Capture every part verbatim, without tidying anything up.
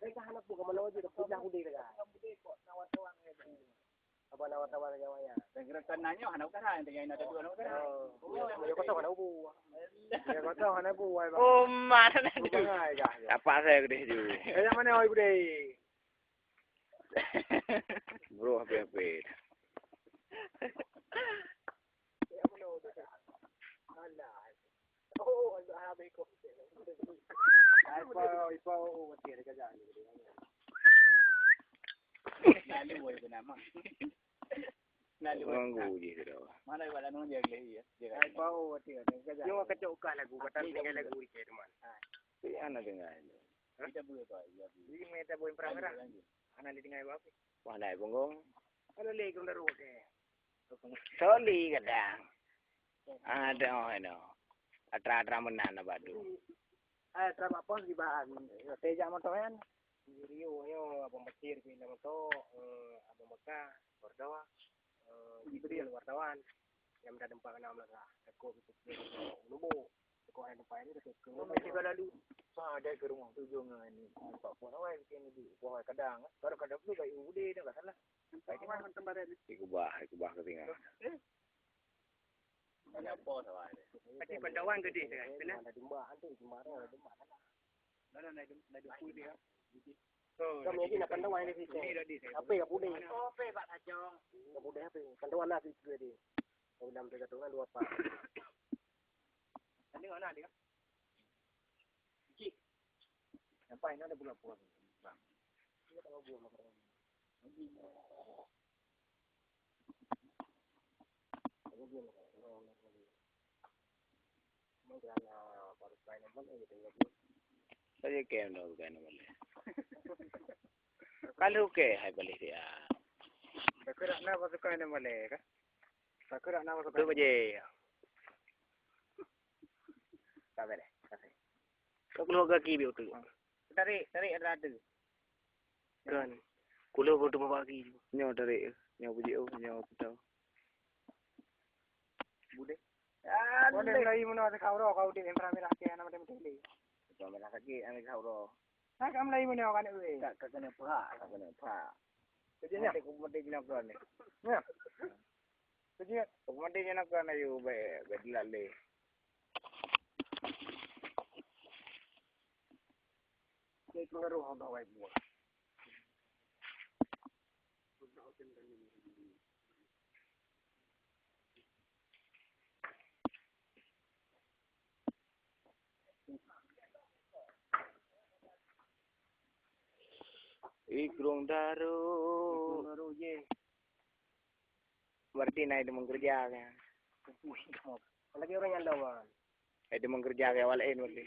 Mereka hana pun kemana aja, dah pecah udah mereka. Apa nawar-nawar lagi awaknya? Dan gerakan nanya hana ukara, yang tengah ada dua ukara. Oh, ya, ya, kosong hana ubu. Ya, kosong hana ubu, wai, bang. Oh, mana dah tu? Apa saya gede tu? Eh, yang mana, wai, gede? Bro, apa-apa. Ganggu je tu dah. Yo, kacau kah lagu, kata tinggal lagu di teman. Tapi ana dengar. Hah? Jadi, main tak boleh perang-perang. Ana dengar apa? Wah, naik punggung. Kalau lagi kena ruh ke? Soli kadang. Ada, oh, no. Atra-atra meunan na badu. Eh, atra apa di bahan? Saya jak motor kan. Rio nyo, Abang Basir, pindah motor, eh, Abang Baka, wartawan, eh, Jibril, wartawan. Yang dah tempat kena melangkah. Takut itu nubu. Takut ada tempat ini, takut ke. Mesti kalau lu. Wah, ada ke rumah tu, jong ni. Nampak pun awal bikin ni. Wah, kadang, baru kadang tu baik udah dah salah. Ikubah, ikubah ke tengah. Ada apa salah ni? Pasti pandawan gede saya. Kena. Ada domba, ada domba, ada domba. Mana ada, ada domba dia? Kami lagi nak pandawan di sini. Apa yang boleh? Oh, apa Pak Kacang? Yang boleh apa? Pandawan lah di sini. Kalau dalam tiga tahun dua apa? Tadi mana dia? Cik. Sampai ni ada pula-pula. Bang. Dia tak bawa. Saja kem dah bukan nama le. Kalau ke hai balik dia. Takut nak nama suka nama le kan? Takut nak nama suka. Tu baje. Tak boleh. Kau keluar kaki biar tu. Tarik, tarik ada ada. Kan. Kulo pun tu bagi. Nyo tarik. Nyo bujik oh, nyo putau. Bude. Boleh mulai mana ada kau roh, kau di merah-merah ke anak macam tele. Kau merah sakit, ambil kau roh. Nak kau mulai mana kau nak weh? Tak, tak kena pahak, tak kena pahak. Kerjanya? Nanti aku mati kena kau ni. Ya. Kerjanya? Aku mati kena kau ni, you baik, baik dilak le. Saya kena roh, kau baik buat. Ikrung daru. Ikrung daru je. Berarti na idéh meukeureuja kan? Lagi orang nyang lawan. Idéh meukeureuja ke awak laén berarti.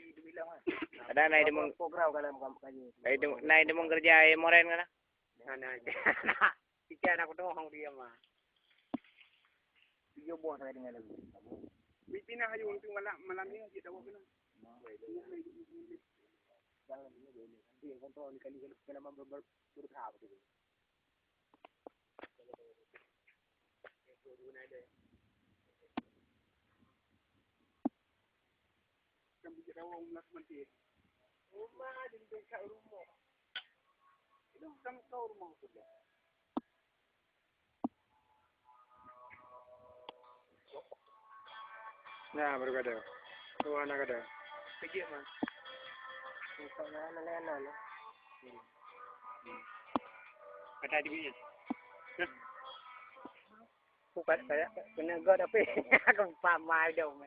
Ada na idéh meng-, program dalam kampanye. Idéh, na idéh meukeureuja, eh, moren kan? Nah, nah, nah. Tiga anak doang dia mah. Tiga buah saya dengar lagu. Pimpinan aja untuk malam, malam ni aja tahu kena. Jangan dia kontrol ni kali kalau kena ber-, ber-, berusaha betul. Nah, baru kada. Tu anak kada. Kejap mah. Bukan anak-anak lah. Hmm. Hmm. Kata dia punya. Bukan saya kena god tapi aku empat mai dong.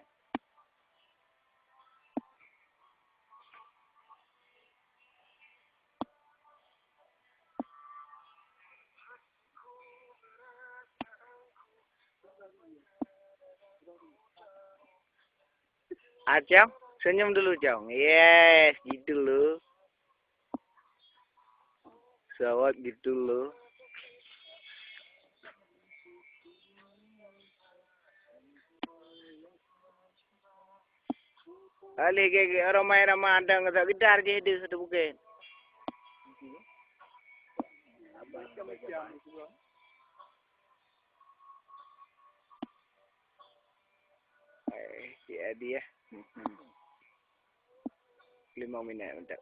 Ah, Cong, senyum dulu, Cong. Yes, gitu loh. Sawat gitu loh. Alih gege ramai-ramai datang ke gedar je deh satu bukit. Eh, cik Adi ya. Lima minit untuk.